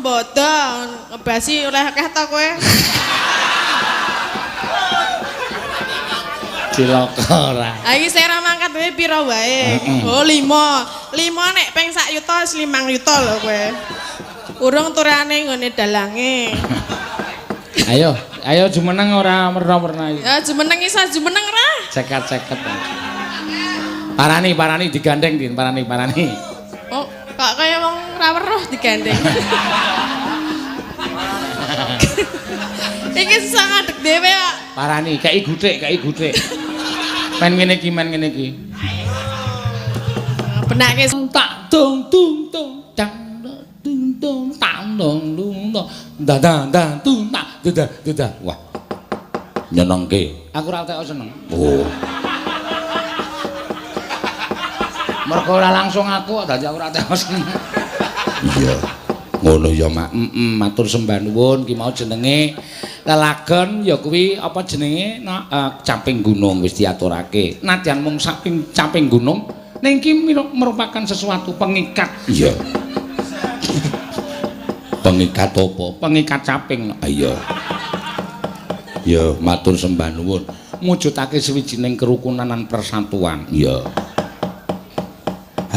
Sembodo ngebasi oleh akeh ta kowe. Cilaka ora. Ha iki sing ora mangkat wae pira wae? Oh 5. 5 nek ping sak yuta wis 5 yuta lho kowe. Urung turane nggone dalange. Ayo, ayo jumeneng ora werna-werna iki. Ya jumeneng iso jumeneng ra? Cekat-ceket. Parani, parani digandeng, Din, parani, parani. Oh, kok kaya wong ra weruh digandeng. Iki susah ngadeg dhewe kok. Parani, kei guthik, kei guthik. Men ngene iki, men ngene iki. Benake tak dung dung dung dang dung dung tang dung dung dung da da da dung tak da da da. Wah. Nyenengke. Aku ora teko seneng. Oh. Mergo ora langsung aku kok dadi aku ora teko seneng. Iya. Ngono ya, Mak. Matur sembah nuwun ki mau jenenge lelagon ya kuwi apa jenenge caping gunung wis diaturake. Nadyan mung saping caping gunung ning iki merupakan sesuatu pengikat. Iya. Pengikat apa? Pengikat caping. Iya. Ya, matur sembah nuwun. Mujudake sawijining kerukunan lan persatuan. Iya.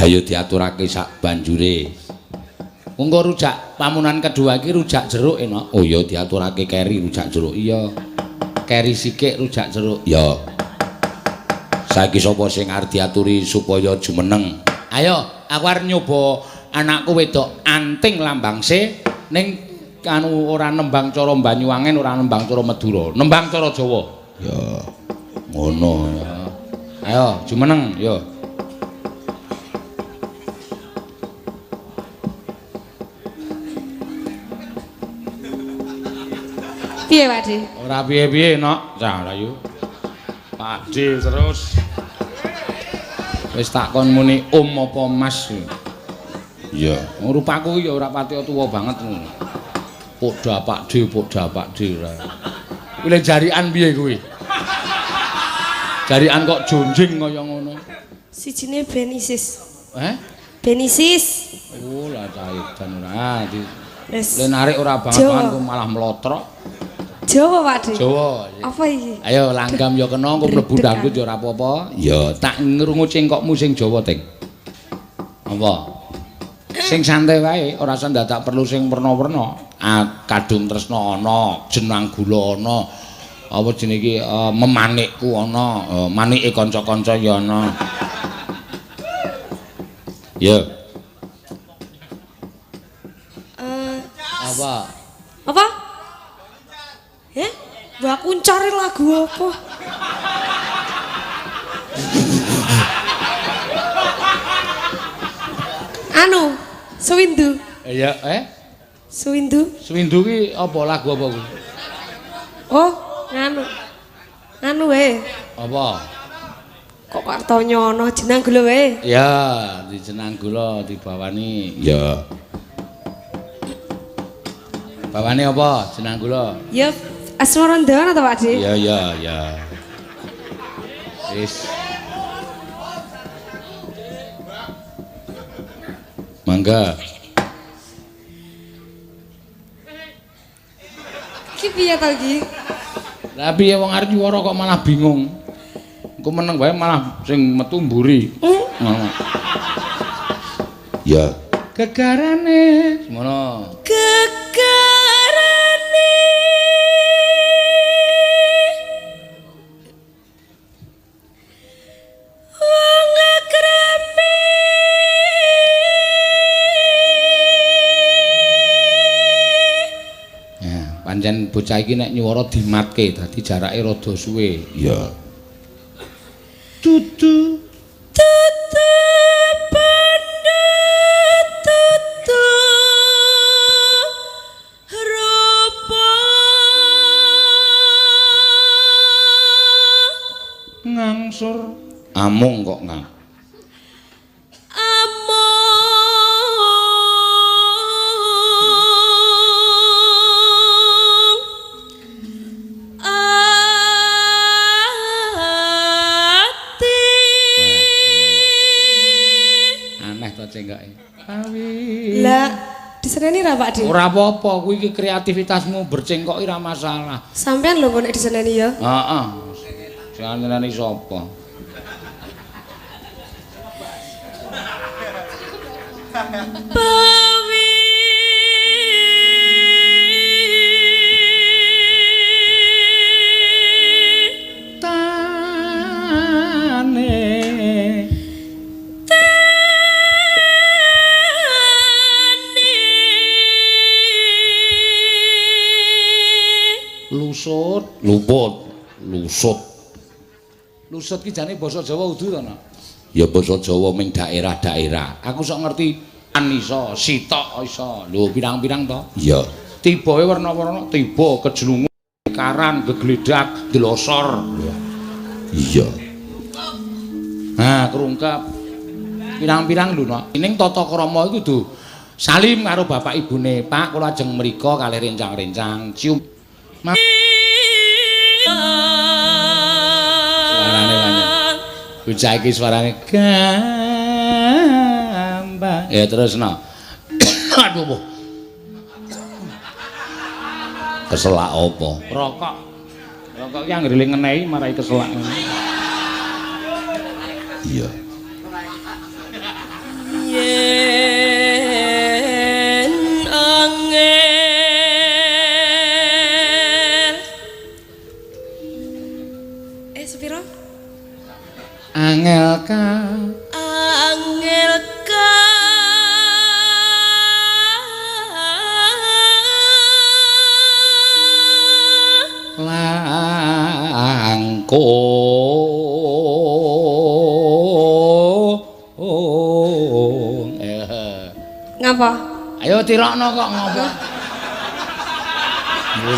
Ayo diaturake sak banjure. Monggo rujak pamunan kedua iki rujak jeruk enak. Oh iya diaturake keri rujak jeruk. Iya. Keri sikik rujak jeruk. Ya. Saiki sapa sing arep diaturi supaya jumeneng? Ayo, aku arep nyoba anakku wedok anting lambang C ning anu ora nembang cara Banyuwangen, ora nembang cara Madura, nembang cara Jawa. Ya. Ngono. Ayo, jumeneng, yo. Piye, Pak De? Ora piye-piye, Nok. Cah ayo. Pak De terus. Wis tak kon muni om apa Mas. Iya. Rupaku ya ora pati tuwa banget ngono. Podha Pak De, podha Pak De ora. Kuwi jarikan piye kuwi? Jarikan kok jonjing kaya ngono. Sijine Benisis. Eh? Benisis. Oh, lah cah edan ora. Wis. Le narik ora banget-banget kok malah mlotrok. Jawa, Pak De. Jawa. Apa iki? Ayo langgam ya kena engko mlebu dangdut ya ora apa-apa. Ya, tak ngrungu cengkokmu sing Jawa, Ting. Apa? Sing santai wae, ora usah dadak perlu sing werna-werna. Ah, kadung tresna ana, jenang gula ana. Apa jenenge iki memanikku ana, manike kanca-kanca ya ana. Ya. Apa? Apa? Mbak aku cari lagu apa? Anu, Suwindu. Iya, eh? Suwindu. Suwindu ki apa lagu apa kuwi? Oh, nganu. Nganu wae. Apa? Kok Kartonyono jenang gula wae? Ya, di jenang gula dibawani. Ya. Bawane apa jenang gula? Ya, Asmarandana ta Pak De? Ya ya ya. Wis. Mangga. Ki piye to iki? Lah piye wong arep nyuwara kok malah bingung. Engko meneng wae malah sing metu mburi. Ngono. Ya. Gegarane ngono. Gegarane. Wong akrame. Ya, pancen bocah iki nek nyuwara dimatke dadi jarake rada suwe. Ya. Tutu tutu pandha tutu rupa ngangsur amung kok ngang amung ati. Aneh to cenggoke. Lah, Diseneni ra Pak De? Ora apa-apa, kuwi iki kreativitasmu bercengkok ora masalah. Sampean lho kok nek diseneni ya. Heeh. Sing nyeneni sapa? Bawi Tane tane lusut, luput, lusut. Lusut ki jane basa Jawa udu to, Nak? Ya basa Jawa ming daerah-daerah. Aku sok ngerti an iso, sitok iso. Lho pirang-pirang to? Iya. Tibae werna-werna, tiba kejlungu, karan, gegledak, dlosor. Iya. Nah, krungkep. Pirang-pirang lho, Nak. Ning tata krama iku kudu salim karo bapak ibune. Pak, kula ajeng mriko kalih rencang-rencang. Cium. Suarane banyak. Bocah iki suarane gampang. Ya terus no. Aduh, boh. Keselak apa? Rokok. Rokok ki anggere ngenehi marai keselak. Iya. Yen angel. Sepiro? Angel ka. Angel ka. Langkung. Ngapa? Ayo tirokno kok ngopo?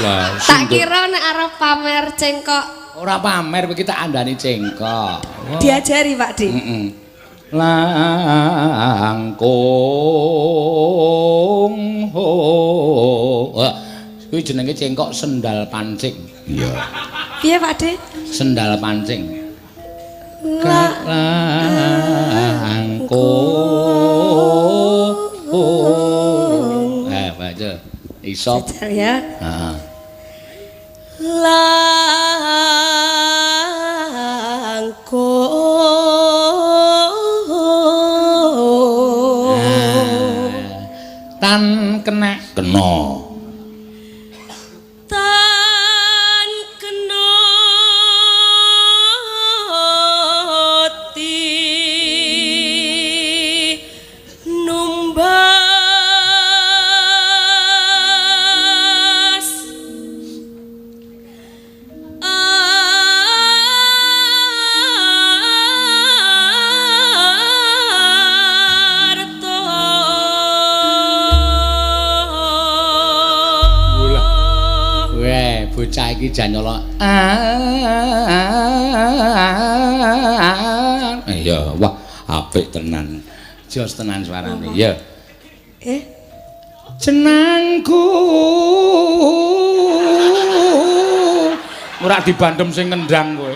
Lah, tak kira nek arep pamer cengkok. Ora pamer iki tak andani cengkok. Diajari Pak Di. Heeh. Langkung. Ho. Kuwi jenenge cengkok sendal pancing. Iya. Piye Pak De? Sendal pancing. Langkung. Baca. Iso. Jajal ya. Heeh. Langkung. Tan kena kena. Tan kena ti numbas arta. Weh, bocah iki jan nyolok. Iya, wah, apik tenan. Jos tenan suarane. Ya. Jenangku. Ora dibandem sing ngendang kowe.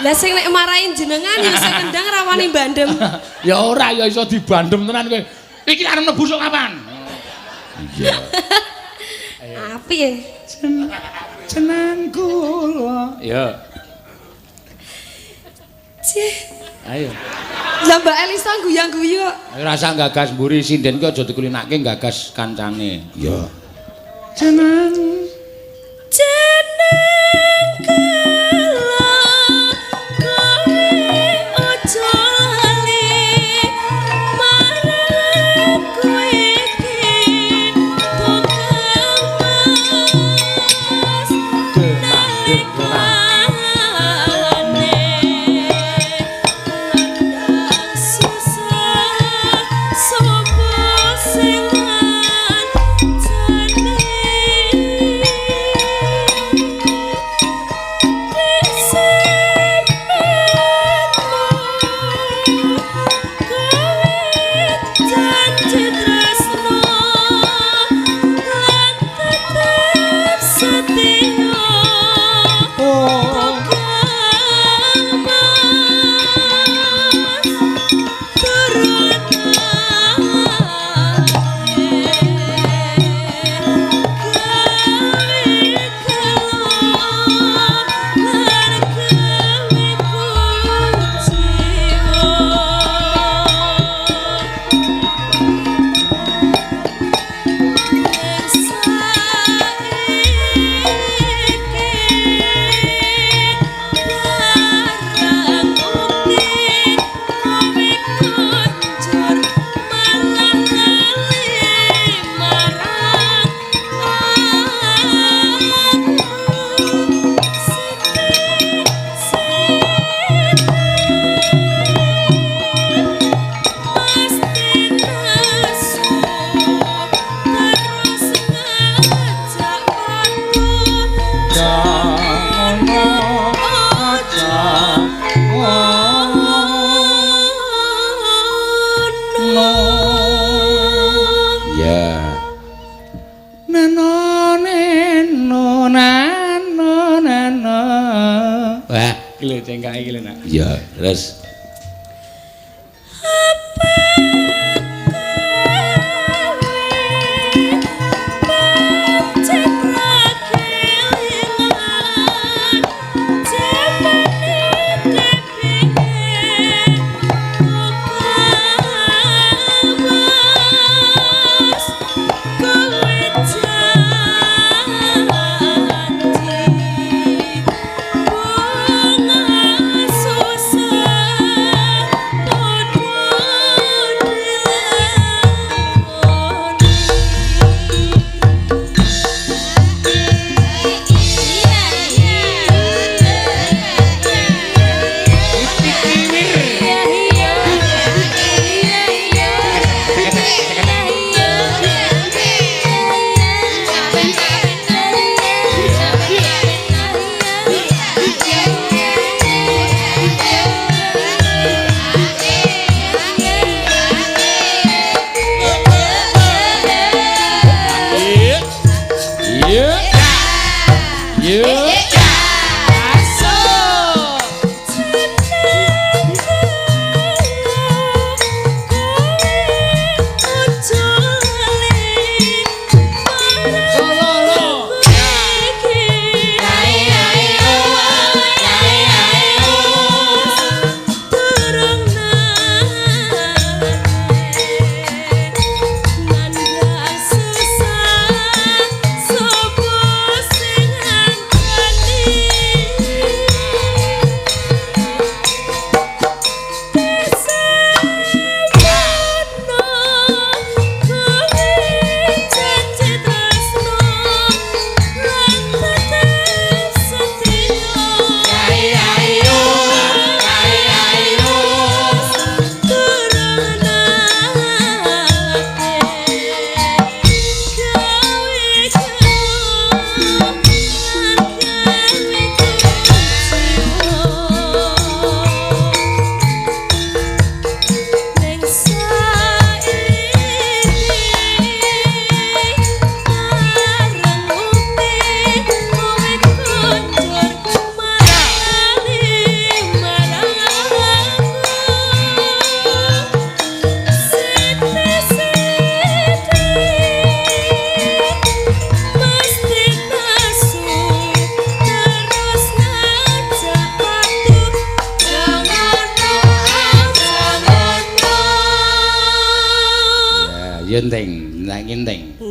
Lah sing nek marahin jenengan ya sing ngendang ra wani bandem. Ya ora ya iso dibandem tenan kowe. Iki arep mlebu sok kapan? Iya. Apik ya. Jenangku. Ya. Cih. Ayo. Lah Mbak Elisa guyang-guyu kok. Ayo rasa gagas mburi sinden ki aja dikulinake gagas kancane. Iya. Jenang jeneng kala kowe aja lali marang kowe iki tukang mas nalikane nandang susah sapa sing ngancani. Iya, terus.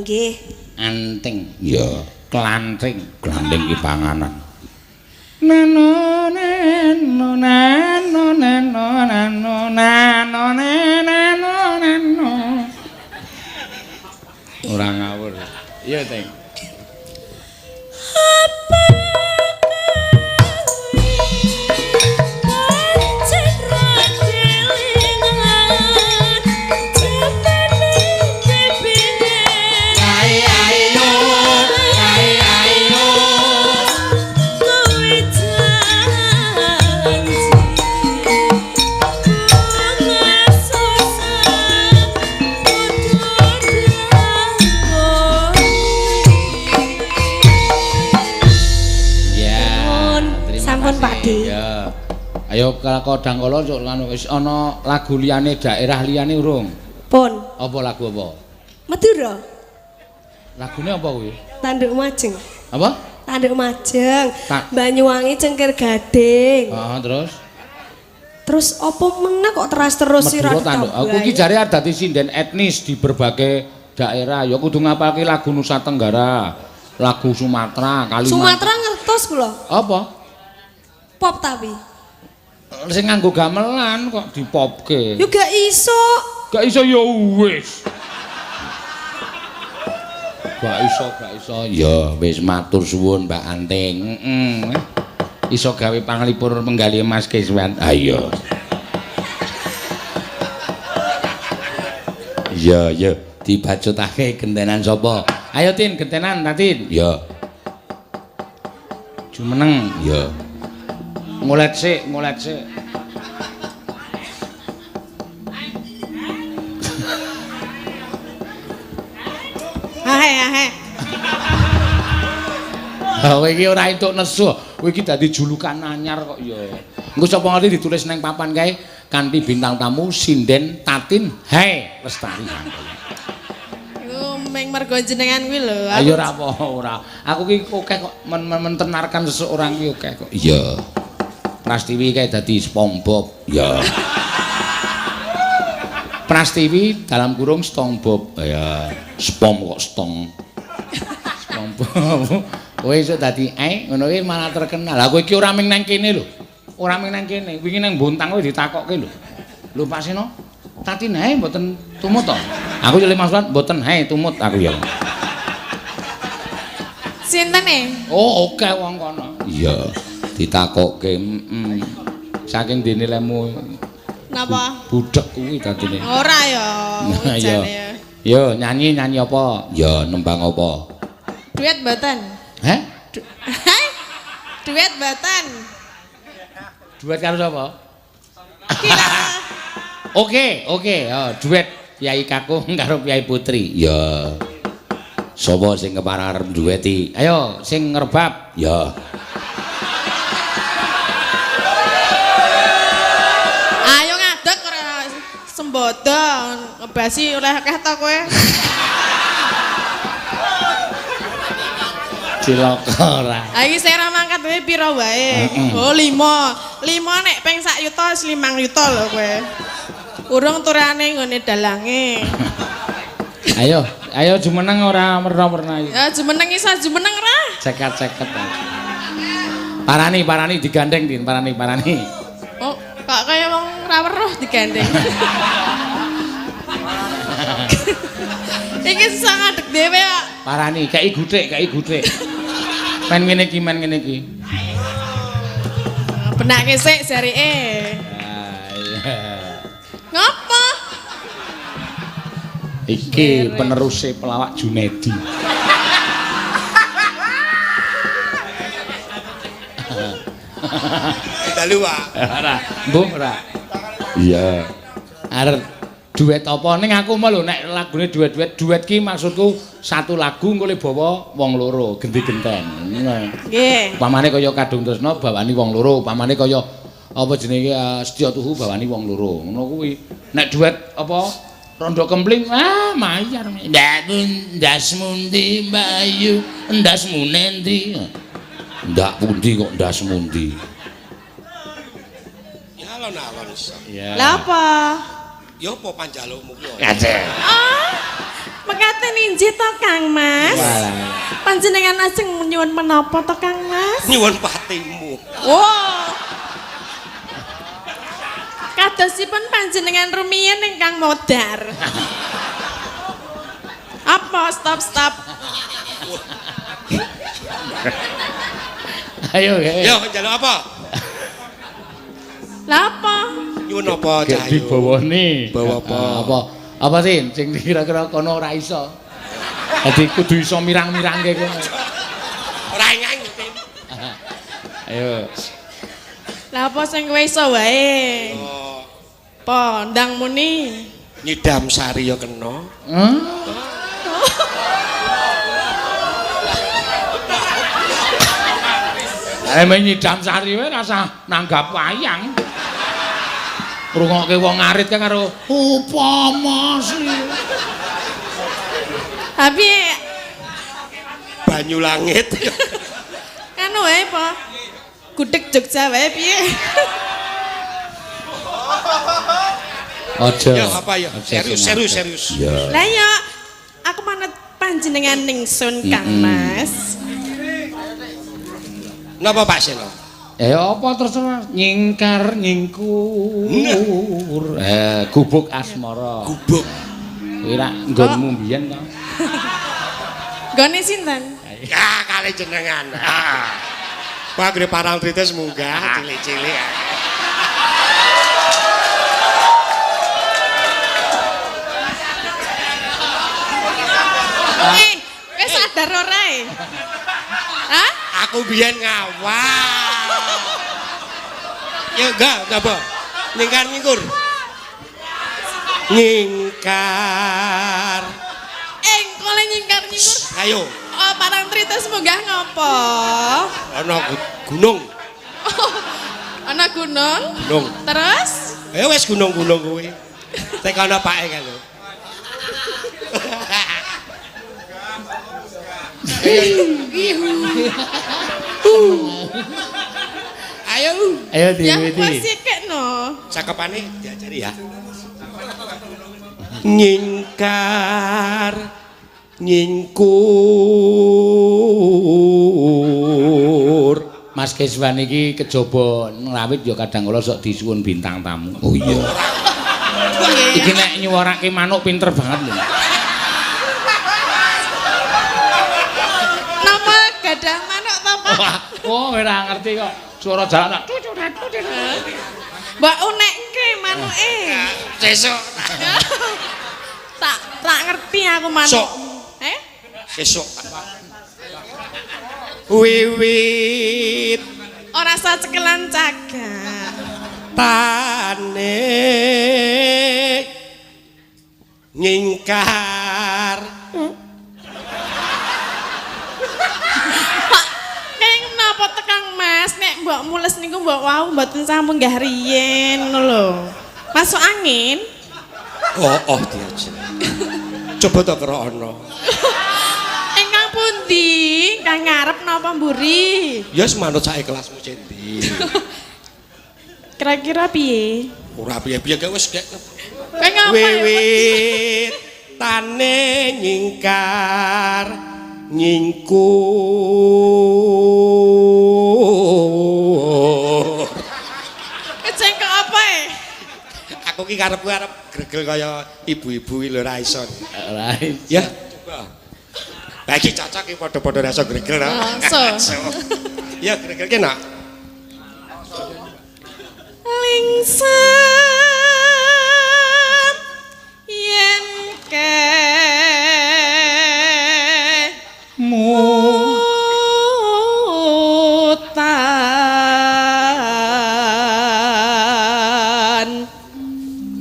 Nggih. Anting. Ya, klanting. Klanting ki panganan. Nano nano nano nano nano nano nano nano. Ora ngawur. Iya, Ting. Ayo kodang kala cuk anu wis ana lagu liyane daerah liyane urung? Pun. Apa lagu apa? Madura. Lagune apa kuwi? Tanduk Majeng. Apa? Tanduk Majeng. Banyuwangi Cengkir Gading. Heeh, terus? Terus apa meneh kok terus-terus sira tanduk. Aku iki jare dadi sinden etnis di berbagai daerah. Ya kudu ngapalke lagu Nusa Tenggara, lagu Sumatera, Kalimantan. Sumatera ngertos kula. Apa? Pop tapi. Sing nganggo gamelan kok dipopke. Yo gak iso. Gak iso ya wis. Gak iso, gak iso. Ya wis matur suwun Mbak Anting. Heeh. Iso gawe panglipur menggali Mas Kiswan. Ah iya. Iya, iya, dibacutake gentenan sapa? Ayo Tin, gentenan Tatin. Ya. Jumeneng. Ya. Ngolet sik, ngolet sik. Ahe, ahe. Ha kowe iki ora entuk nesu. Kowe iki dadi julukan anyar kok ya. Engko sapa ngerti ditulis nang papan kae kanthi bintang tamu sinden Tatin Hai Lestari. Iku ming mergo jenengan kuwi lho. Ayo ora apa ora. Aku ki akeh kok mentenarkan seseorang ki akeh kok. Iya. Prastiwi kae dadi SpongeBob. Iya. Prastiwi dalam kurung SpongeBob. Ya, spong kok stong. SpongeBob. Kowe iso dadi ngono kuwi malah terkenal. Lah kowe iki ora ming nang kene lho. Ora ming nang kene, wingi nang Bontang kowe ditakokke lho. Lho Pak Seno, Tatin hae mboten tumut to? Aku yo maksud mboten hae tumut aku ya. Sinten e? Oh, oke wong kono. Iya, ditakokke. Heeh. Saking dene lemu napa? Budhek kuwi dadine. Ora ya. Iya. Yo nyanyi-nyanyi apa? Ya nembang apa? Duet mboten. Heh? Duet mboten. Duet karo sapa? Oke, oke, oh, duet Kyai Kakung karo Kyai Putri. Ya. Sapa sing kepareng arep dueti? Ayo sing ngrebab. Ya. Ayo ngadeg ora sembodo, ngebasi oleh akeh ta kowe. Cilaka ora. Ha iki sing ora mangkat wae pira wae? Oh, 5. 5 nek ping sak yuta wis 5 yuta lho kowe. Urung turane nggone dalange. Ayo, ayo jumeneng ora werna-werna iki. Ya jumeneng iso jumeneng ora? Ceket-ceket. Parani, parani digandeng Din, parani, parani. Oh, kok kaya wong ora weruh digandeng. Iki susah ngadeg dhewe kok. Parani, kei guthik, kei guthik. Men ngene iki, men ngene iki. Benake sik jarike. Ah iya. Ngopo? Iki peneruse pelawak Junedi. Dalu, Pak. Ora, mbuh ora. Iya. Arep duet apa ning aku mah lho nek lagune duet-duet, duet ki maksudku satu lagu engko le bawa wong loro genti-genten. Nggih. Upamane kaya Kadung Tresna bawani wong loro, upamane kaya apa jenenge Setya Tuhu bawani wong loro. Ngono kuwi. Nek duet apa Rondo Kempling, ah mayar. Ndak ndasmu ndi Mbayu, ndasmu nendi? Ndak pundi kok ndasmu ndi? Ya alon-alon iso. Lah apa? Ya apa panjalukmu ki? Kacek. Ah, mekaten injih to Kang Mas. Panjenengan ajeng nyuwun menapa to Kang Mas? Nyuwun patimu. Wow. Kadosipun panjenengan rumiyin ingkang modar. Apa stop stop. Ayo, yo njaluk apa? Lah apa? Nyuwun apa Cah Ayu? Dibawani. Bawa apa? Apa? Apa sih sing kira-kira kono ora iso. Dadi kudu iso mirang-mirangke kono. Ora ingeng. Ayo. Lah apa sing kowe iso wae? Oh. Apa ndang muni? Nyidam sari ya kena. Heeh. Men nyidam sari wae rasah nanggap wayang. Ngrungokke wong arit kan karo upama sri. Tapi banyu langit. Anu wae apa? Gudeg Jogja wae piye? Aja. Ya apa ya? Serius, serius, serius. Ya. Lah ya aku manut panjenengan ningsun Kang Mas. Napa Pak Seno? Apa terus nyingkar nyingkur. Gubuk asmara. Gubuk. Kuwi rak nggonmu mbiyen to. Nggone sinten? Ya kali jenengan. Pak gre parang trites munggah cilik-cilik. Kowe sadar ora e? Hah? Aku biyen ngawal. Ya enggak, apa? Nyingkar nyingkur. Nyingkar. Kole nyingkar nyingkur. Ayo. Oh, parang trites munggah ngopo? Ana gunung. Ana Gunung. Gunung. Terus? Ya wis gunung-gunung kuwi. Tekono pake kan lho. Ayo. Ayo Ya diwiti. wis sikek no. Cakepane diajari ya. Nyingkar nyingkur. Mas Keswan iki kejaba ngrawit ya kadang kala sok disuwun bintang tamu. Oh iya. Iki nek nyuwarake manuk pinter banget lho. Napa gadah manuk ta, Pak? Oh, ora ngerti kok. Suara jalan tak. Mbak unekke manuke. Sesuk. Tak tak ngerti aku manuk. Sok. Eh? Sesuk. Wiwit Ora usah cekelan cagak. tane nyingkar. Pak, keng napa tekang Mas nek mbok mules niku mbok wau mboten sampun nggah riyen ngono lho. Masuk angin. Oh, oh diajar. Coba to kerono. Ingkang pundi? Ingkang ngarep napa mburi? Ya wis manut sak kelasmu Cendi. Kira-kira piye? Ora piye-piye gak wis gek. Kowe ngapa ya? Wiwit tane nyingkar nyingkur. Kecengkok apa e? Aku ki karepku arep gregel kaya ibu-ibu iki lho ora iso. Ora iso. Ya, coba. Lah iki cocok iki padha-padha ora iso gregel to. Iso. Ya gregel ki nak. Lingsem yen ke mutan.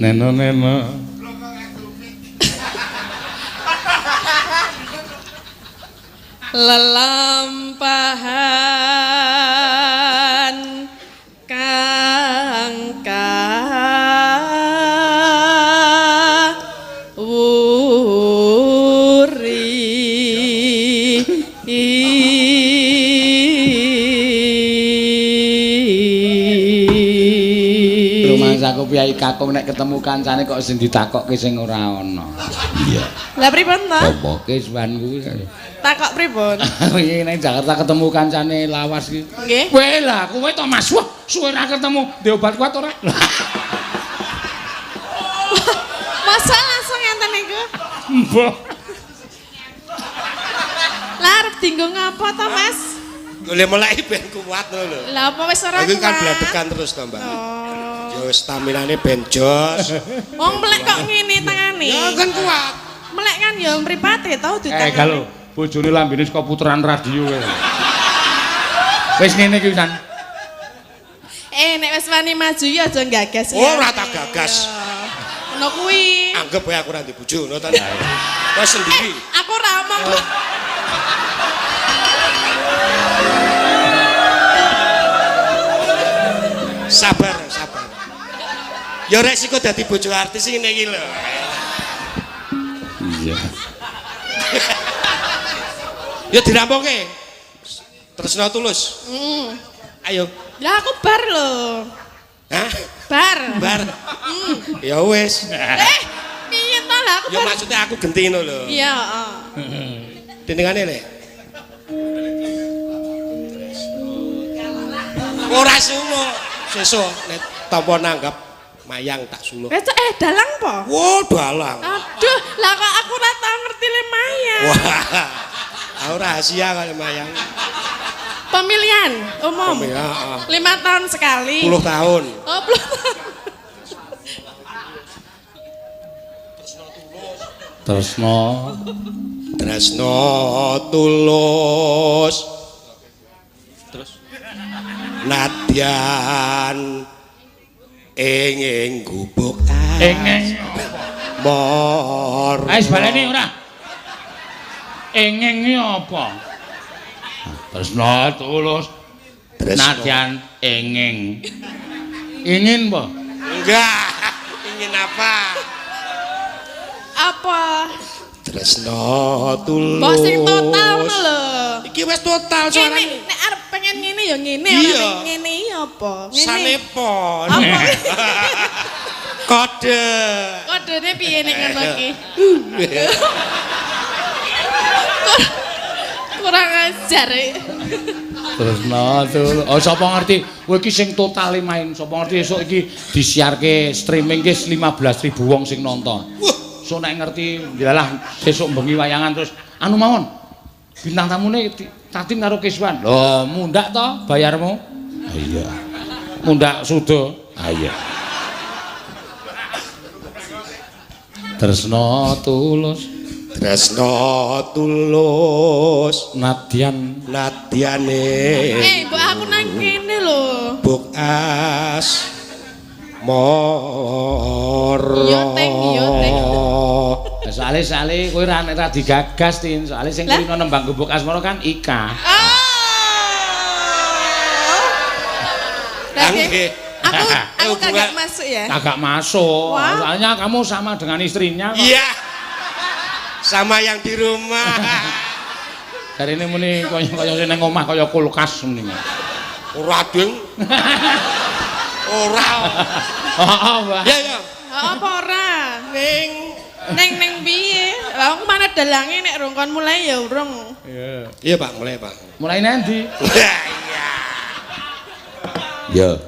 Neno neno. Lelampahan kang kawuri. Rumangsaku piyai kakung nek ketemu kancane kok sing ditakokke sing ora ana. Iya. Lah pripun to? Apa Keswan kuwi? Takok pripun? Iki ning Jakarta ketemu kancane lawas iki. Nggih. Kowe lah, kowe to Mas. Wah, suwe ra ketemu. Ndek obat kuat ora? Masa langsung ngenten niku? Mbah. Lah arep dienggo ngapa to, Mas? Golek meleki ben kuat ngono lho. Lah apa wis ora Aku kan kuat? bladekan terus to, Mbak. Oh. Ya staminane ben jos. Wong melek kok ngene tangane. Ya kan kuat. Melek kan ya mripate to ditangane. Galo, bojone lambene saka puteran radio kowe. Wis ngene iki wisan. Nek wis wani maju ya aja gagas. Oh, ora tak gagas. Ngono kuwi. Anggap wae aku ora ndek bojo ngono ta. Wis sendiri. Aku ora omong. Sabar, sabar. Ya resiko dadi bojo artis ngene iki lho. Iya. Ya dirampungke. Tresno tulus. Ayo. Lah aku bar lho. Hah? Bar. Bar. Ya wis. Piye to lah aku Ya bar. maksudnya aku genti ngono lho. Iya, heeh. Dendengane lek. Ora suluk. Sesuk nek tampa nanggap mayang tak suluk. Wes dalang po? Wah, dalang. Aduh, lah kok aku ora tau ngerti le mayang. Wah. Aku rahasia kaya mayang. Pemilihan umum. Pemilihan, heeh. 5 tahun sekali. 10 tahun. Oh, 10 tahun. Tresno Tresno tulus. Terus nadyan ing ing gubuk ing ing mor. Wis baleni ora. Ing ing iki apa? Tresno tulus Tresno. nadyan ing ing. Ingin apa? Enggak. Ingin apa? Apa? Tresno tulus. Mbok sing total ngono lho. Iki wis total suarane. Ngene, nek arep pengen ngene ya ngene, ora ngene ya apa? Ngene. Sanepon. Apa? Kode. Kodene piye nek ngono iki? Kurang ajar. Tresno tulus. Oh sapa ngerti? Kowe iki sing totale main, sapa ngerti esuk iki disiarke streaming ki 15.000 wong sing nonton. Sok nek ngerti ndilalah sesuk bengi wayangan terus anu mawon. Bintang tamune Tatin karo Kiswan. Lho, mundak to bayarmu? Iya. Mundak suda. Ah iya. Tresno tulus. Tresno tulus nadyan nadyane. Mbok aku nang kene lho. Buk as moro. Iya teng, iya teng. Soale kowe ora nek digagas Tin, soale sing kulino nembang gubuk asmara kan Ika. Oh. Aku kagak masuk ya. Kagak masuk. Soalnya kamu sama dengan istrinya kok. Iya. Sama yang di rumah. Jarine muni kaya sing nang omah kaya kulkas muni. Ora ding. Ora. Heeh, Mbak. Ya ya. Apa ora? Ning ning piye? Lah aku mana dalange nek rung kon mulai ya urung. Iya. Iya, Pak, mulai, Pak. Mulai nanti. Iya. Ya.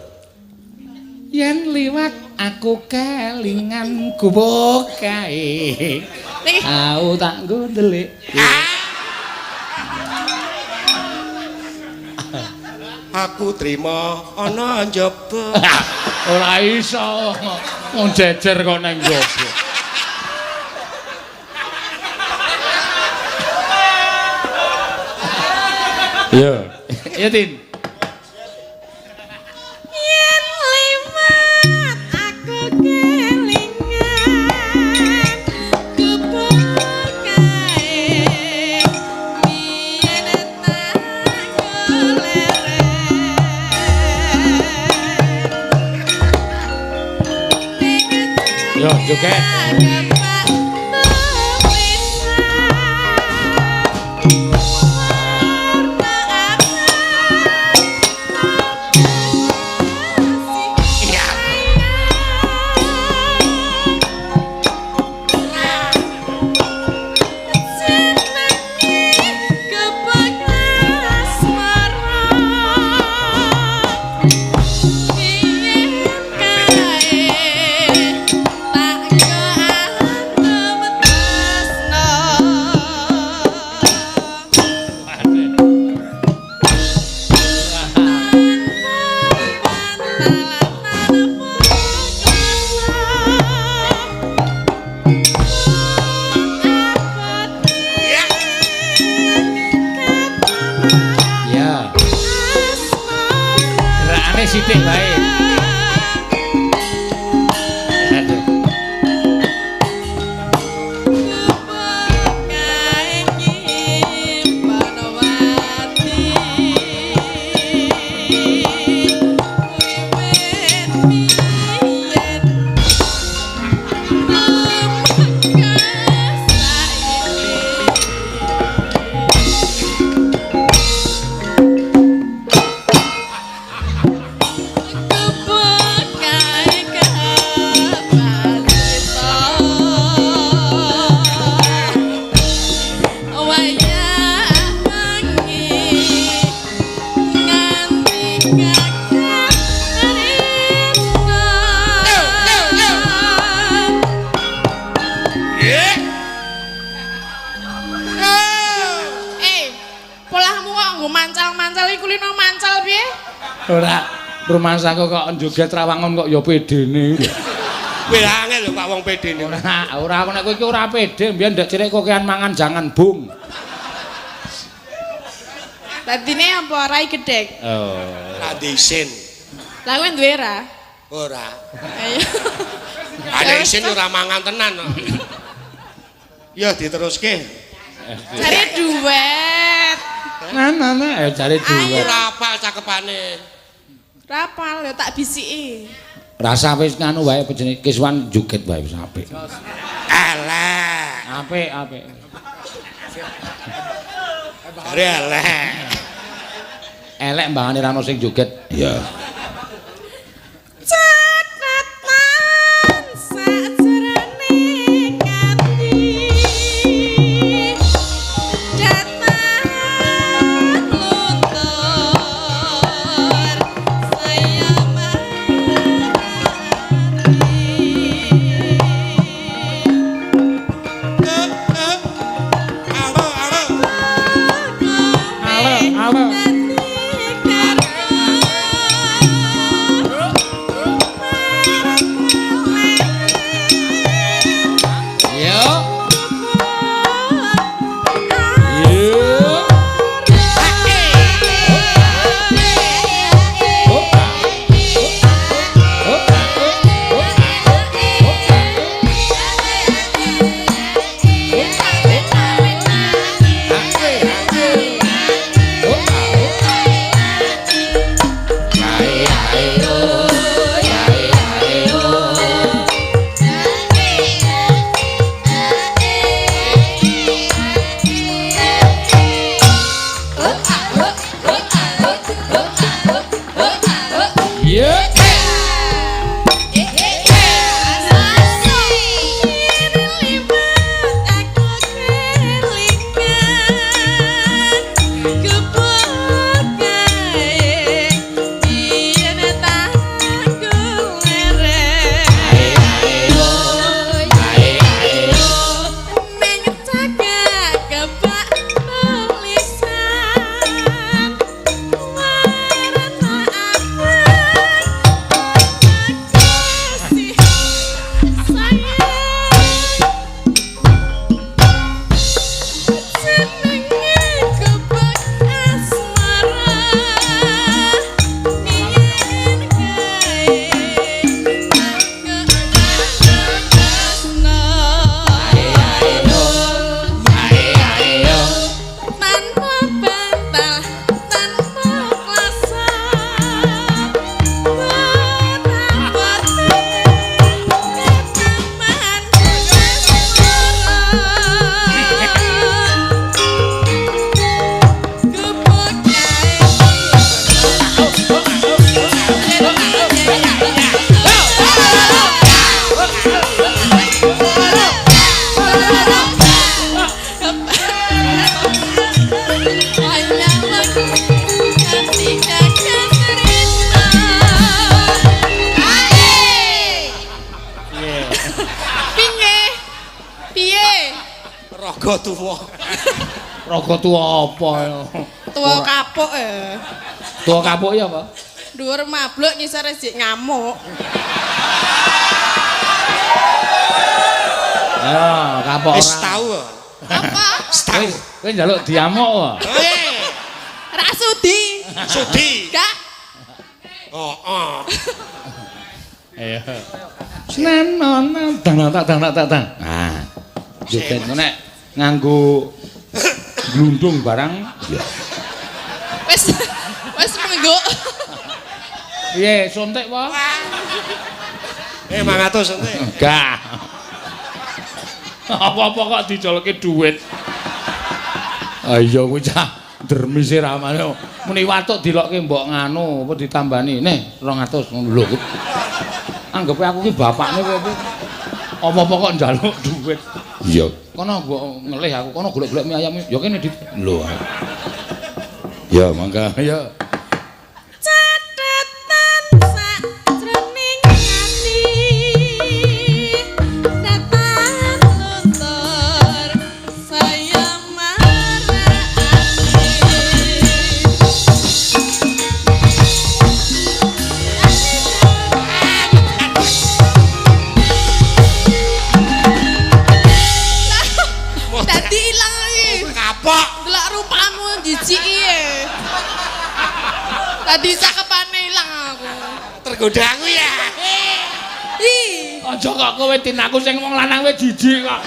Yen liwat aku kelingan gubuk kae. Aku tak nggo ndelik. Aku trima ana njaba. Ora iso. Wong jejer kok nang njaba. Iya. Iya, Tin. Yen liwat aku kelingan gubuk kae biyen tak goleren. Yo, joget. Sithik wae. Aduh. Ora rumangsaku kok njoget rawangun kok ya pedene. Kowe angel lho Pak wong pedene. Ora, ora aku nek kowe iki ora pede, mbiyen ndek cilik kokean mangan jangan bung. Dadine apa rai gedhek? Oh. Ora isin. Lah kowe duwe ra? Ora. Ayo. Ana isin ora mangan tenan kok. Ya diteruske. Cari duet. Nah, nah, nah, jare duet. Ora apal cakepane. Rapal ya tak bisiki. Rasa wis nganu wae apa jenenge Kiswan joget wae wis apik. Elek. Apik, apik. Jare elek. Elek mbangane ra ono sing joget. Iya. Catatan sajroning ati. Datang luntur saya marani. Alo, alo. Alo, alo. Yo. Yo. Yo. Tanpa bantal, tanpa klasa, betapa ketaman Piye? Piye? Raga tuwa. Raga tuwa apa ya? Tuwa kapuk ya. Tuwa kapuk ya apa? Dhuwur mabluk ngisor jek ngamuk. Ya, kapok Wis ora. tau. Apa? Wis tau. Kowe njaluk diamuk wae. Eh, Ra sudi. Sudi. Gak. Heeh. Iya. Nenono dang tak dang tak dang. Nah. Joget nek nganggo glundung barang. Iya. Wis wis mengguk. Piye, suntik apa? Eh, 500 entek. Enggak. Apa-apa kok dijolke duit. Ah iya kuwi cah dermise ramane. Muni watuk dilokke mbok nganu apa ditambani. Neh 200 ngono lho. Anggepe aku ki bapakne kowe iki. Apa-apa kok njaluk duit. Iya. Kono mbok ngelih aku, kono golek-golek mie ayam. Ya kene dit. Lho. Ya mangga ya. Catatan sajroning ati. Datan luntur saya marakake. Dadi ilang iki. Kapok. Delok rupamu jijiki e. Tadi cakepane ilang aku. Tergoda aku ya. Ih, Aja kok kowe tin aku sing wong lanang kowe jijik kok.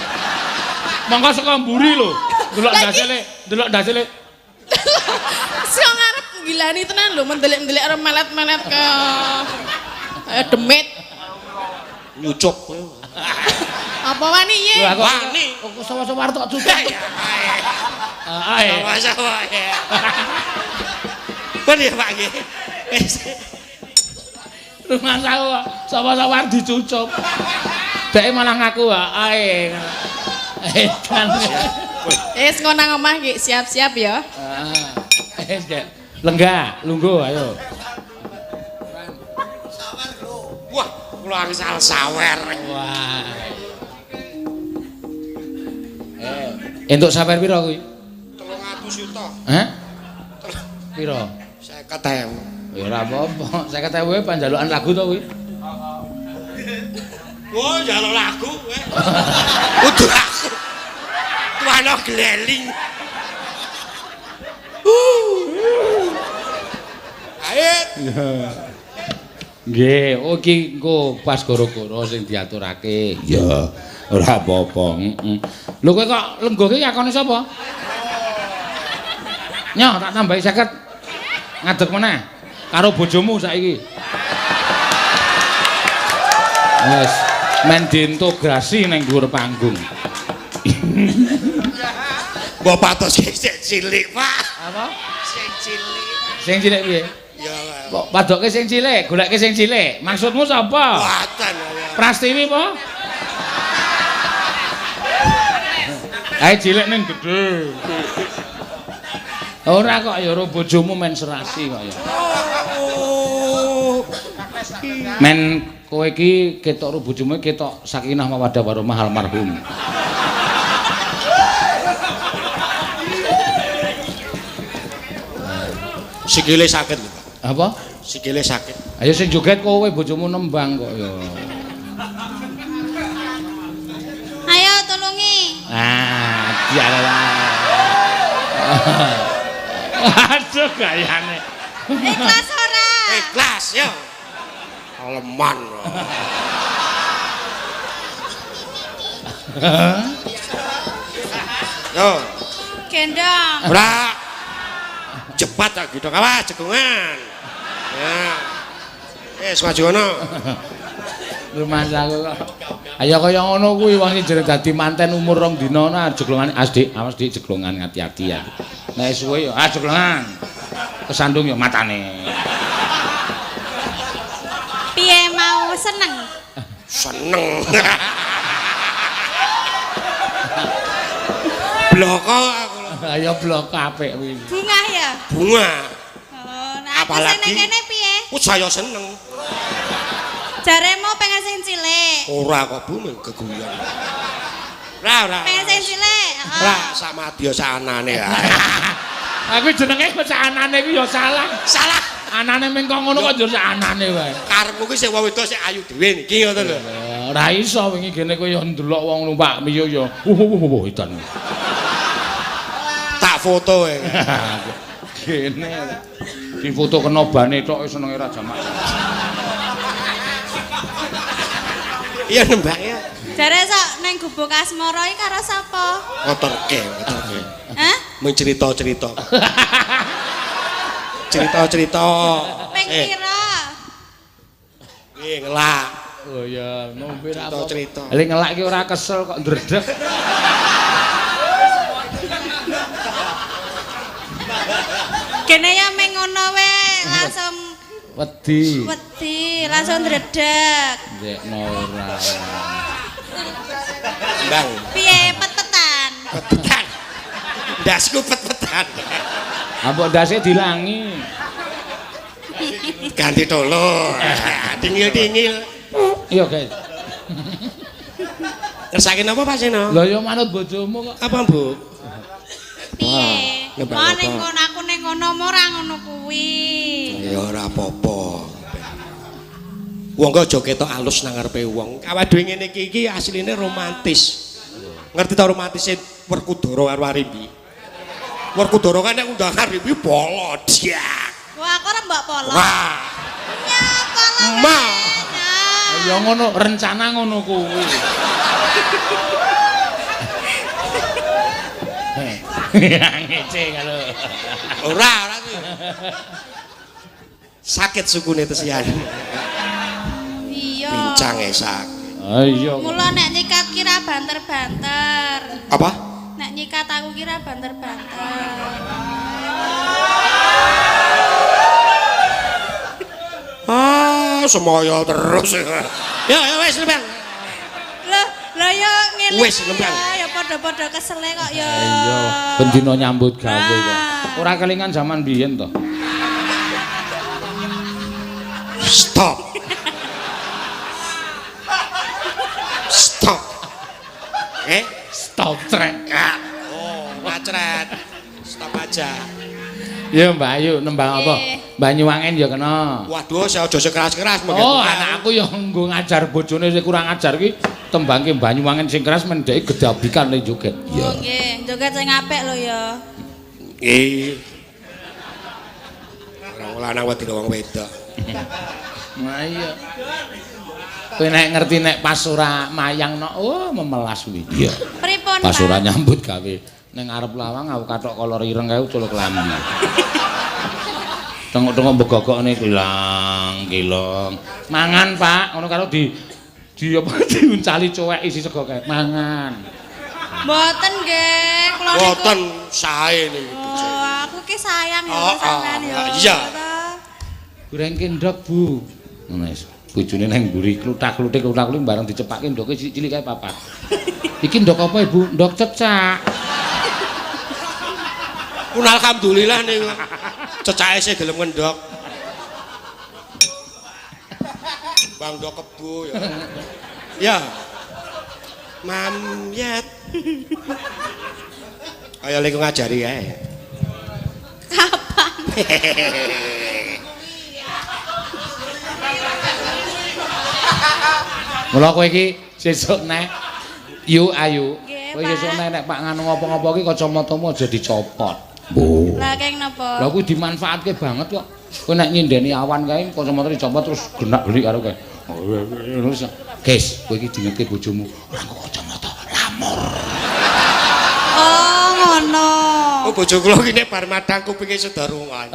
Mongko saka mburi lho. Delok Lah iki- ndasele, delok ndasele. sing ngarep Gilani tenan lho mendelik-mendelik karo melet-melet kaya kaya demit. Nyucup. Apa wani ye? Wani. Kok sawa-sawa arep tok cucup. Ae. Sawa-sawa. Ben ya Pak nggih. Wis. Rumangsaku kok sawa-sawa arep dicucup. Dek malah ngaku ae. Edan. Wis engko nang omah nggih siap-siap ya. Heeh. Wis, Dek. Lenggah, lungguh ayo. Wah, kula angsal sawer. Wah. Entuk sawer pira kuwi? 300 juta. Hah? Pira? 50.000. Ya ora apa-apa. 50.000 panjalukan lagu to kuwi. Wah, njaluk lagu kowe. Kudu aku. Tuano gleling. Ayo. Nggih, oh iki engko pas goro-goro sing diaturake. Ya, ora apa-apa. Heeh. Lho kowe kok lengguh ki akone sapa? Nyoh, tak tambahi 50. Ngadeg meneh karo bojomu saiki. Wes, men diintegrasi ning dhuwur panggung. Mbok patos sing cilik, Pak. Apa? Sing cilik. Sing cilik piye? Ya. Kok padoke sing cilik, goleke sing cilik. Maksudmu sapa? Boten. Prastiwi apa? Ae cilik ning gedhe. Ora kok ya ora bojomu men serasi kok ya. Men kowe iki ketok ro bojomu ketok sakinah mawaddah warahmah almarhum. Sikile sakit lho, Pak. Apa? Sikile sakit. Ayo sing joget kowe bojomu nembang kok ya. Ayo tulungi. Ah, dialah. Aduh gayane. Ikhlas ora? Ikhlas ya. Aleman. Yo. Gendong. Ora. Cepat tak gitu awas jegongan. Ya. Wis maju ngono. Rumangsaku kok. Ayo kaya ngono kuwi wong sing jeneng dadi manten umur 2 dina ana jeglongan as Dik, awas Dik jeglongan ati-ati ya. Nek suwe ya ah jeglongan. Kesandung ya matane. Piye mau seneng? Seneng. Bloko aku. Ayo bloko apik kuwi. Bungah ya? Bunga. Oh, nah aku sing nang kene piye? Oh, saya seneng. Jaremu pengen sing cilik. Ora kok Bu mung geguyon. Ora ora. Pengen sing cilik, heeh. Ora samadya saanane ae. Aku jenenge kok saanane kuwi ya salah. Salah. Anane meng kok ngono kok njur saanane wae. Karepmu kuwi sing wong wedok sing ayu dhewe niki ngono lho. Ora iso wingi gene kowe ya ndelok wong numpak Mio ya. Wuh edan. Tak foto e. Gene. Difoto kena bane tok senenge ra jamak. Iya nembang ya. Jare sok ning gubuk asmara iki karo sapa? Ngotorke, ngotorke. Hah? Mung cerita-cerita. Cerita-cerita. Ping pira? Nggih, ngelak. Oh iya, ngombe ra apa. Cerita-cerita. Lha ngelak iki ora kesel kok ndredeg. Kene ya meng ngono wae langsung wedi. Wedi, langsung ndredeg. Ndekno ora. Bang. Piye pet-petan? Pet-petan. Ndasku pet-petan. Ambok ndase dilangi. Ganti tolo. Dingil-dingil. Iya, guys. Ngersake napa Pak Seno? Lah ya manut bojomu kok. Apa, Bu? Piye? Wah, ning kono aku ning kono ora ngono kuwi. Ya ora apa-apa. Wong kok aja ketok alus nang ngarepe wong. Awake dhewe ngene iki iki asline romantis. Ngerti ta romantise Werkudara karo Arimbi? Werkudara kan nek undang Arimbi polo diak. Wah, aku ora mbok polo. Wah. Ya polo. Ma. Ya ngono, rencana ngono kuwi. Ngece kalau. Ora, ora kuwi. Sakit sukune tesian. Iya. Pincange sakit. Ah iya. Mula nek nyikat kira banter-banter. Apa? Nek nyikat aku kira banter-banter. Ah, semoyo terus. Ya, ya wis lembang. Lho, lho ya ngene. Wis lembang. Ya padha-padha kesele kok ya. Iya, bendina nyambut gawe kok. Ora kelingan jaman biyen to. Stop. Stop. Stop trek. Oh, ngacret. Stop aja. Ya Mbak Ayu nembang apa? Banyuwangen ya kena. Waduh, saya aja sekeras-keras mengke. Oh, anakku ya nggo ngajar bojone sing kurang ajar ki tembangke Banyuwangen sing keras mendheke gedabikan le joget. Iya. Oh nggih, joget sing apik lho ya. Nggih. Wong lanang wedi wong wedok. Nah iya. Kowe nek ngerti nek pas ora mayang no, oh memelas kuwi. Iya. Pripun? Pas ora nyambut gawe ning ngarep lawang aku kathok kolor ireng kae ucul klambi. Tengok-tengok begogokne kilang-kilong. Mangan, Pak, ngono karo di apa diuncali cuwek isi sego kae. Mangan. Mboten nggih, kula niku. Mboten sae niku. Oh, aku ki sayang ya sampean ya. Iya. Gorengke ndok, Bu. Ngono wis. Bojone nang mburi kluthak-kluthik kluthak-kluthik bareng dicepake ndoke cilik-cilik kae papat. Iki ndok apa, Ibu? Ndok cecak. Pun alhamdulillah niku. Cecake sing gelem ngendhok. Bang ndok kebo ya. Ya. Mamyet. Kaya lek ngajari kae. Kapan? Mula kowe iki sesuk nek yu ayu. Kowe sesuk nek Pak nganu ngopo-ngopo iki kacamatamu aja dicopot. Oh. Lah keng napa? Lah kuwi dimanfaatke banget kok. Kowe nek nyindeni awan kae kacamata dicopot terus genak-genik karo kae. Terus guys, kowe iki dingetke bojomu, ora kok kacamata lamur. Oh, ngono. Oh, bojo kula iki nek bar madang kupinge sedarungan.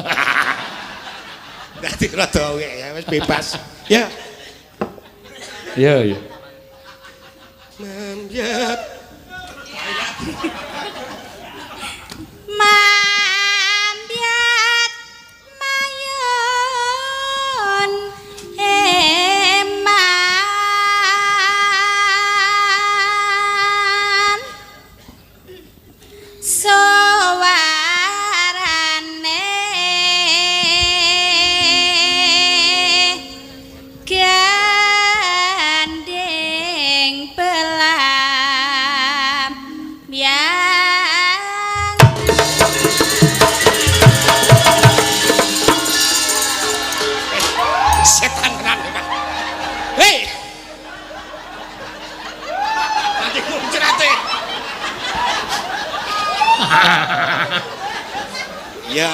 Dadi rada ya wis bebas. Ya. Iya, iya. Mamyet. Mambyat mayun eman suwarane gandeng belam yang setan tenan Pak. Hei. Nanti muncrate. Ya.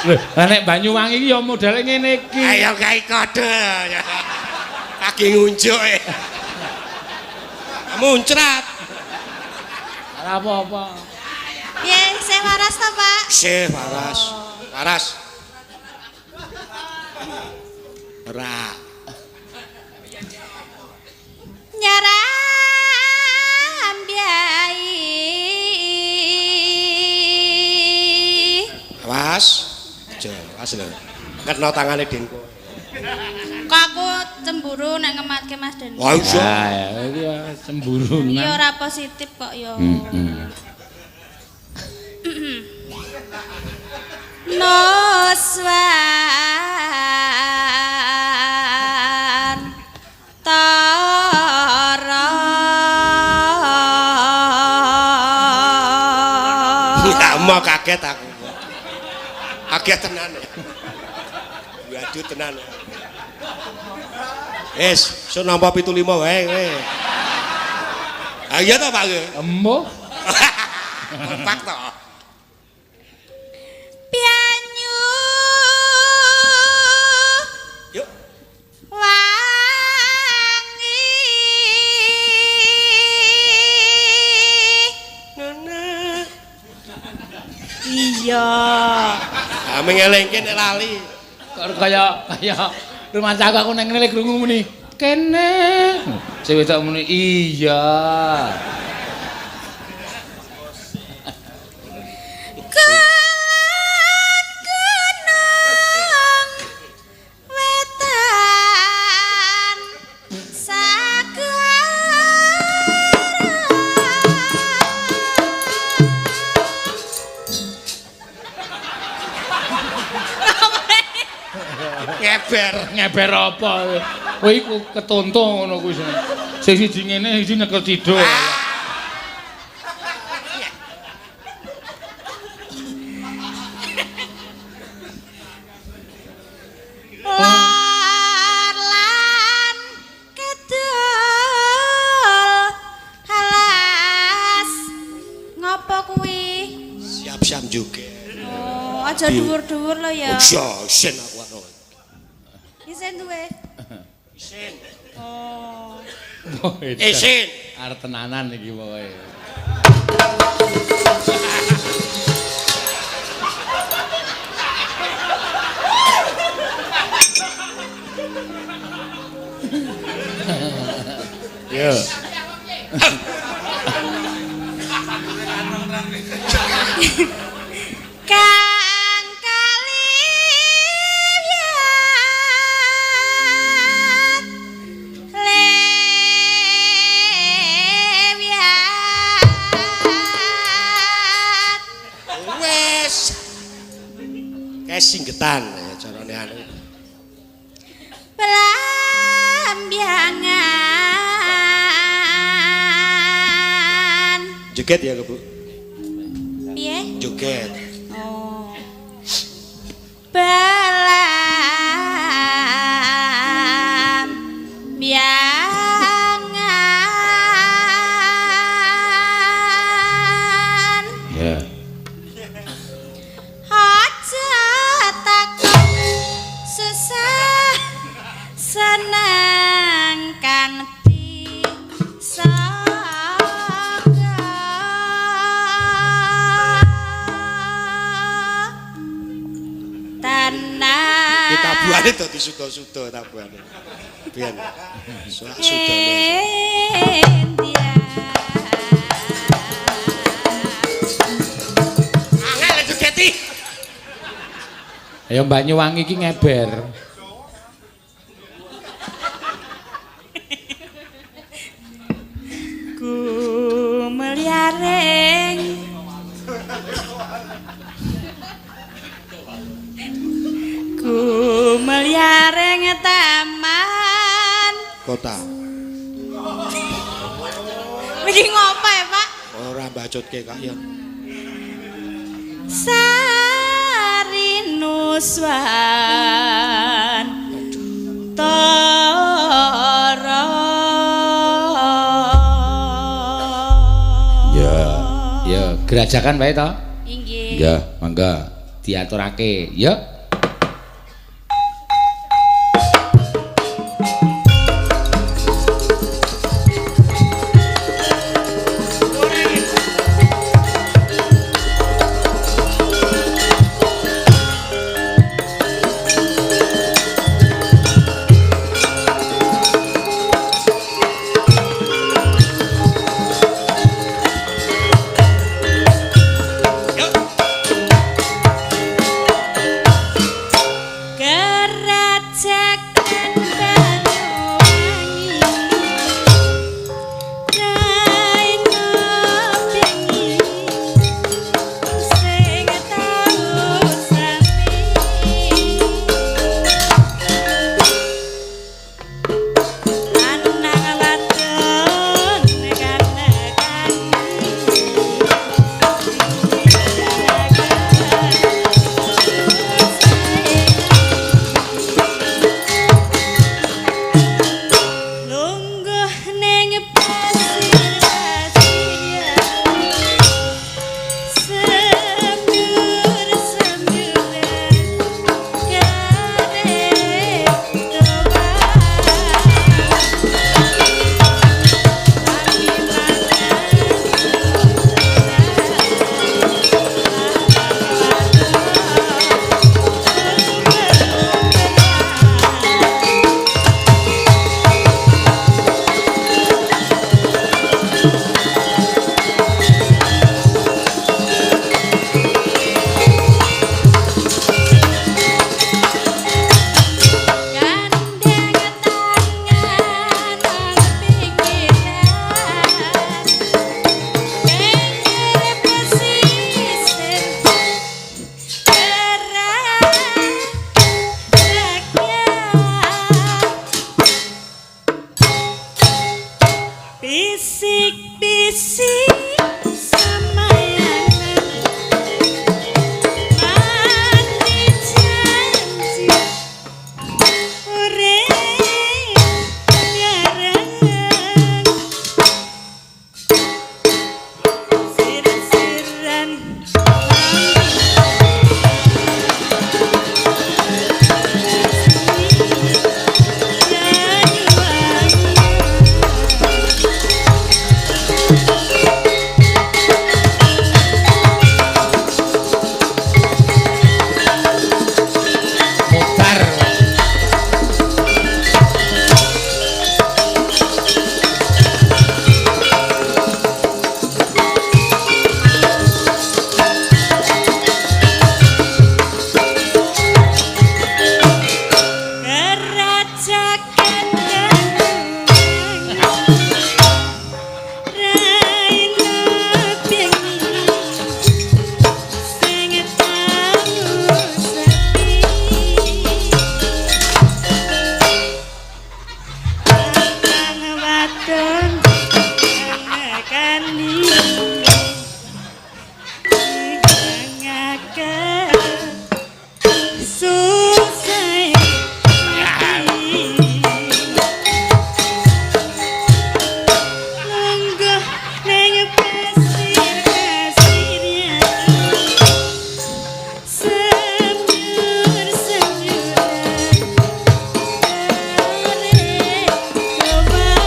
Lho, lah nek Banyuwangi iki ya modele ngene iki. Ayo gawe kode. Lagi ngunjuk e. Muncrat. Ora apa-apa. Piye, isih waras ta, Pak? Isih waras. Waras. Ora. Nyaram biai. Awas. Aja, awas lho. Kena tangane Denko. Kok aku cemburu nek ngematke Mas Denko. Wah, iso. Ah, iki ya cemburu. Iya ora positif kok ya. Heeh. Nuswan tara. Ya mau kaget aku. Kaget tenan. Waduh tenan. Wis, sok nampa 75 wae kowe. Ah iya ta Pak kowe? Embuh. Kompak to. Pianyu. Yuk. Wangi. Nana. Iya. Ah mengelengke nek lali. Kok kaya kaya rumah aku aku nang ngene krungu muni kene. Sing wedok muni iya. Kulon gunung wetan sagara. Ngeber. Ngeber apa? Kowe iku ketonto ngono kuwi sing. Sing siji ngene siji nyekel ciduk. Lor lan kidul alas ngopo kuwi? Siap-siap juga. Oh, aja dhuwur-dhuwur lho ya. Aja isin aku karo. Isin duwe. Isin. Oh. Isin. Arep tenanan iki pokoke. Yo. Kang kaliwat lewiat Wes. Kayak singgetan ya carane anu. Plambiangan. Joget ya, Bu. Piye? Joget. Oh. Belambiangan. Ya. Aja takon susah seneng kang disangka. Tanah Ki tabuhane dadi suda-suda tabuhane. Biyen. Sak sudane. India. Angel jogeti. Ayo Banyuwangi iki ngeber. Gumelyaring Gumelyaring taman. Kota. Iki ngopo ya, Pak? Ora bacotke kak ya. Sarinuswan Tara. Ya, ya gerajakan wae to. Inggih. Ya, mangga diaturake. Ya. Yuk. Bisik-bisik samayanan mati janji urip nyaran sir-siran. Mutar. Kerajakan Raina bengi sing tau sepi Kang wadon ngekani ngake susah ati. Lungguh ning pasir-pasirnya semyur-semyuran arek omah.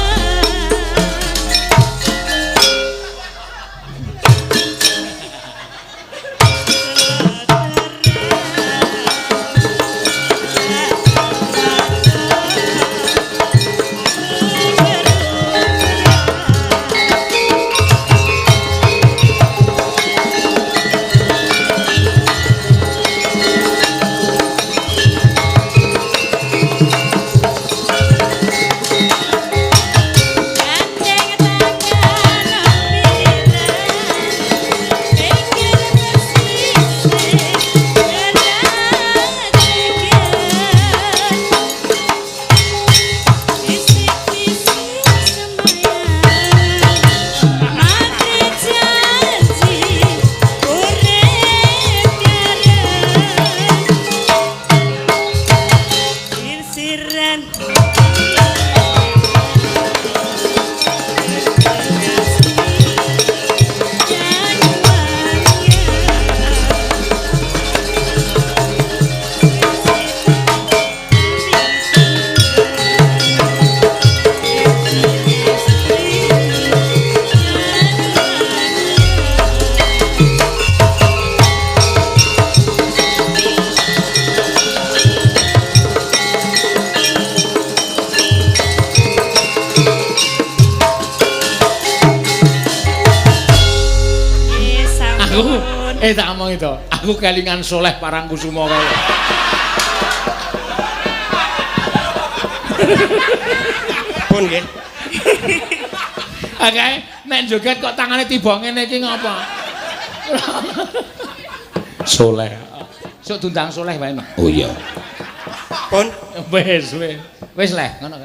Gandeng tangan pirang pinggir pesisir kerajikan bisik-bisik semayan mati janji urip bareng sir-siran. Aku tak omong itu. Aku kelingan Soleh Parangkusumo kae. Pun nggih. Oke, nek joget kok tangane tiba ngene iki ngopo? Soleh. Sok diundang Soleh wae, Mak. Oh iya. Pun Wis, wis. Wis leh, ngono.